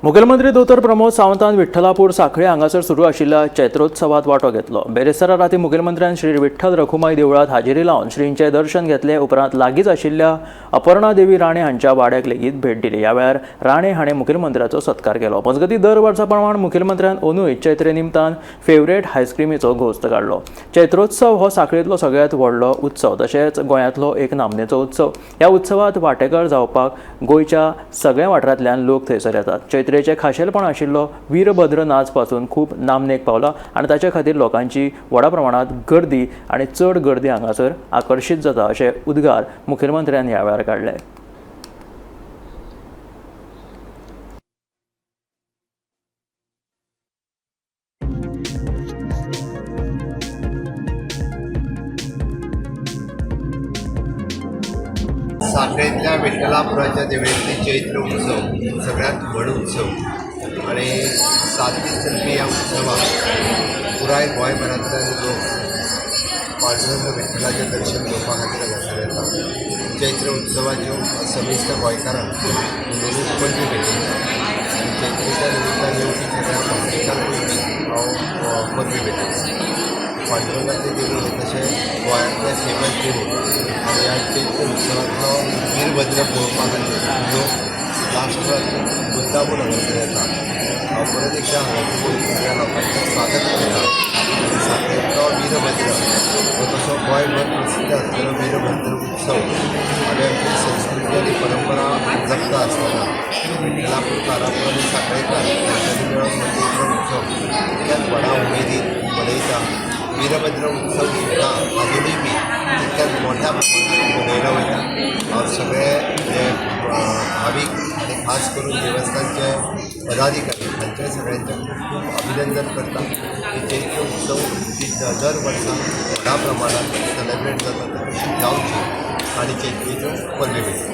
मुखेलमंत्री दोतोर प्रमोद सावंतान विठ्ठलापूर सांखळे हांगासर सुरू आशिल्ल्या चैत्रोत्सवात वांटो घेतलो. बेरेस्तारा राती मुखेलमंत्र्यान श्री विठ्ठल रखुमाई देवळात हाजेरी लावन श्रींचें दर्शन घेतले. उपरांत लागींच आशिल्ल्या अपर्णा देवी राणे हांच्या वाड्याक लेगीत भेट दिली. ह्या वेळार राणे हाणें मुखेलमंत्र्याचो सत्कार केलो. मजगतीं दर वर्सा प्रमाण मुखेलमंत्र्यान अंदूय चैत्रे निमतान फेवरेट आयस्क्रिमीचो घोस्त काडलो. चैत्रोत्सव हो सांखळेंतलो सगळ्यांत व्हडलो उत्सव तशेंच गोंयांतलो एक नामनेचो उत्सव. ह्या उत्सवात वांटेकार जावपाक गोंयच्या सगळ्या वाठारांतल्यान लोक थंयसर येतात. चैत्रेचें खाशेलपण आशिल्लो वीरभद्र नाच पासून खूब नामनेक पावला आनी ताचे खातीर लोकांची व्हडा प्रमाणांत गर्दी आनी चड गर्दी हांगासर आकर्शीत जाता अशे उद्गार मुखेलमंत्र्यान ह्या वेळार काडले. सांखळेंतल्या विठ्ठलापुराच्या देवळेंतली चैत्र उत्सव सगळ्यात व्हड उत्सव आनी 7 दीस चलपी ह्या उत्सवाक पुराय गोंयभरांतल्यान लोक पांडुरंग विठ्ठलाचें दर्शन घेवपा खातीर हांगासर येता. चैत्र उत्सवाच्यो समेस्त गोंयकारांक उमेदीन परबीं भेटयता आनी चैत्रेच्या निमित्तान येवपी सगळ्या भाविकांकूय बी हांव परबीं भेटयता. पांडुरंगाचें देवूळ हें तशें गोंयांतलें फेमस देवूळ आनी ह्या चैत्र उत्सवांतलो वीरभद्र पळोवपा खातीर लोक राष्ट्रांत मुद्दामून हांगासर येता. हांव परत एकदां हांगासर सगळ्या लोकांचें स्वागत करता आनी सांखळेंतलो वीरभद्र हो तसो गोंयभर प्रसिद्ध आसलेलो वीरभद्र उत्सव आनी आमची संस्कृती आनी परंपरा जपता आसतना विठ्ठलापूर, कारापूर आनी सांखळेकार हांच्यांनी मेळून हो चैत्र उत्सव तितक्याच व्हडा उमेदीन मनयता. वीरभद्र उत्सव सुद्दां आजुनूय बी तितक्याच मोठ्या प्रमाणात मनयलो वयता. हांव सगळे जे भावीक आनी खास करून देवस्थानचे पदाधिकारी हांचे सगळ्यांचें खूब खूब अभिनंदन करता की चैत्र उत्सव ही दर वर्सा व्हडा प्रमाणात सेलेब्रेट जाता, तशी जावची आनी चैत्रीच्यो परबीं मेळची.